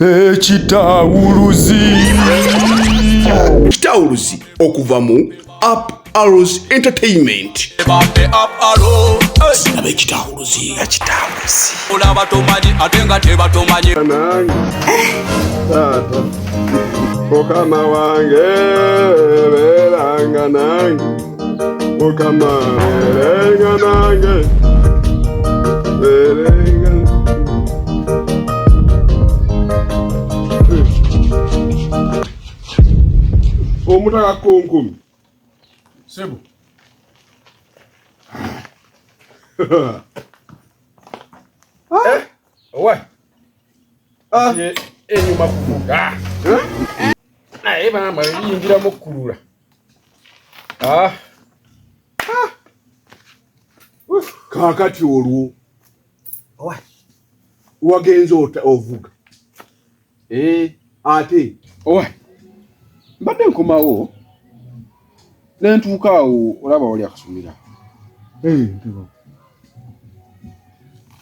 Ekitawuluzi. Kitawuluzi okuva mu Up Arrows Entertainment. Laba ekitawuluzi. Ekitawuluzi. Olaba tomanyi ate nga tebatomanyi. Nange taata mukama wange beeranga nange mukama beerenga nange beerenga. Omutaka konkumi Sebo. Owe. Ah. Enyuma kuvuga. Naye maama yingiramu okkulula. Ah. Ah. Kaakati olwo wagenze ovuga. Eh. Ate owe mbadde nkomawo ne ntuuka awo olaba wali akasomera. Eh,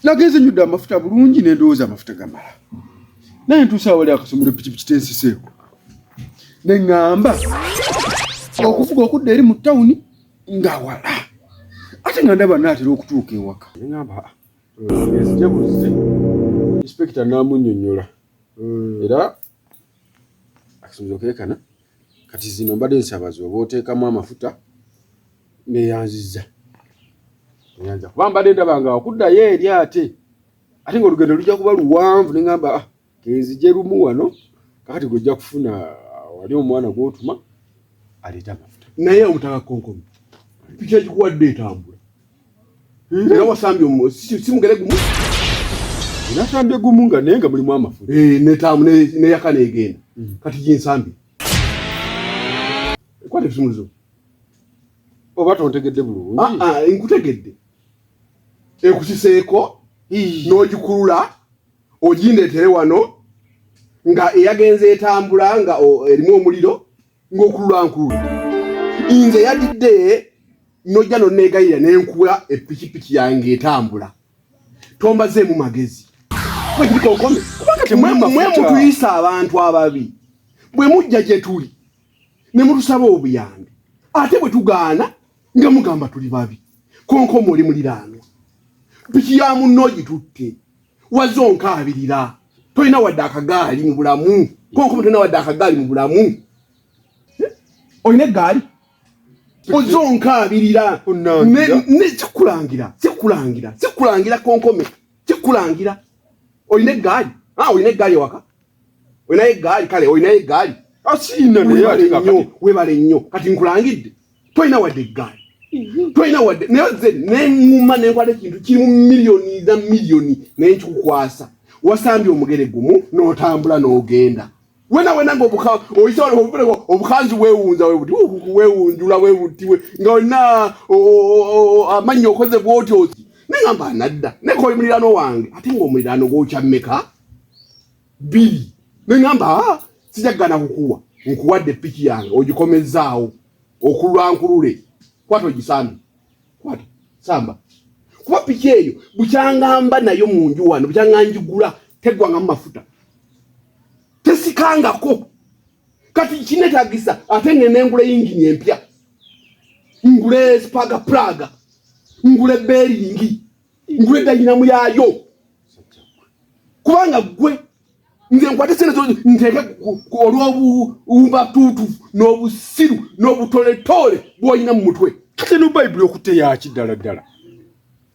nagenze nywedde amafuta bulungi ne ndowooza amafuta gamala, naye ntuusa awali akasomero pikipiki tensiseeko ne ŋŋamba okuvuga okudda eri mu tawuni nga wala, ate nga ndaba naatera okutuuka ewaka. Ne ŋŋamba nzije buzzi inspekita n'amunnyonnyola era akasomero keekana. Kati zino mbadde nsaba z'oba oteekamu amafuta neyanzizza neyanza kuba mbadde ndaba nga okuddayo eri ate nga olugendo lujja kuba luwanvu ne ŋŋamba ah, kenzije lumu wano kakati gwe ojja kufuna wali omwana gw'otuma aleete amafuta. Naye omutaka konkomi piki egikuwadde etambula era wasambye si mugere gumu? Nasambye gumu nga naye nga mulimu amafuta. Eh, neyaka negenda. Kati ginsambye kwata ebisumuluzo. Oba tontegedde bulungi? Ah, ah, nkutegedde. Ekusiseeko n'ogikulula ogindeetere wano nga eyagenze etambula nga erimu omuliro ng'okulula nkulula. Nze yadidde nojja nonneegayirira nenkuwa epikipiki yange etambula. Tombazeemu magezi. Konkome mwe mutuyisa abantu ababi bwe mujja gye tuli ne mutusaba obuyambi ate bwe tugaana nga mugamba tuli babi. Konkome oli muliraanwa, piki ya munno ogitutte, wazze onkaabirira, tolina wadde akagaali mu bulamu. Konkome tolina wadde akagaali mu bulamu, olina eggaali ozze onkaabirira. Sikulangira, sikulangira, sikulangira konkome, sikulangira. Olina eggaali? Olina eggaali ewaka? Olinayo eggaali? Kale olinayo eggaali? Asiina naye ate nga nnyo, webale nnyo. Kati nkulangidde tolina wadde eggaali, tolina wadde. Naye nze neŋŋuma nenkwata ekintu kiri mu miliyoni za miliyoni naye nkikukwasa. Wasambye omugere gumu n'otambula n'ogenda wena wena nga oyisa obukanzu bwewunza webuti wewunjula webuti nga olina amannyo okoze bwoti oti. Neŋŋamba nadda naye oli muliraano wange ate ng'omuliraano gwokya mmeka? 2. Neŋŋamba sijja kugaana kukuwa, nkuwadde piki yange ogikomezzaawo okulula nkulule. Kwata ogisambe, kwata samba, kuba piki eyo bukyangamba nayo mu nju wano bukyanga njigula teggwangamu mafuta tesikangako. Kati kinetagisa ate ngende ngule yingini empya, ngule spark plug, ngule bearing, ngule dayinamu yaayo, kubanga gwe nze nkwate sente nteeke olw'obuwumbatuutu n'obusiru n'obutoletole bw'olina mu mutwe. Kati eno bayibuli okuteyaaki ddala ddala?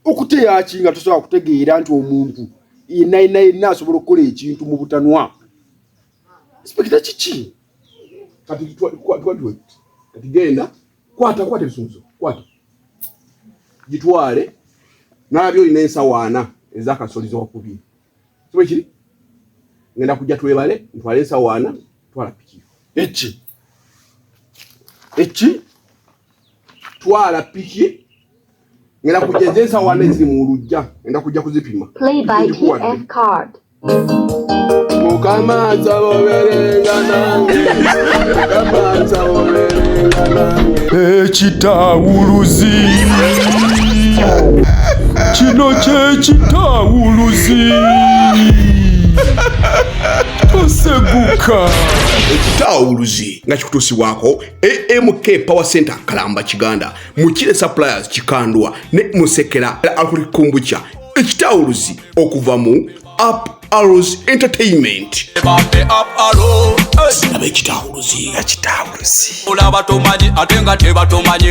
Okuteyaaki nga tosobola kutegeera nti omuntu yenna yenna yenna asobola okukola ekintu mu butanwa. Inspekita kiki? Kati kati genda kwata kwata ebisumuluzo, kwata gitwale nalabye olina ensawo ana ez'akasoli zewakubye, si bwe kiri? Ngenda kujja twebale ntwale ensawo ana, twala piki. Eki eki? Twala piki, ngenda kujja ez'ensawo ana eziri mu lujja ngenda kujja kuzipima. Play by TF card. Mukama nsaba obeerenga nange, Mukama nsaba obeerenga nange. Ekitawuluzi kino kyekitawuluzi. Siguka. Ekitawuluzi nga kikutuusibwako AMK Power Center Kalamba Kiganda, Mukire Suppliers Kikandwa ne Musekera Alcoholic Kombucha. Ekitawuluzi okuva mu Up Arrows Entertainment. Bambe up arrow. Laba ekitawuluzi. Olaba tomanyi ate nga tebatomanyi.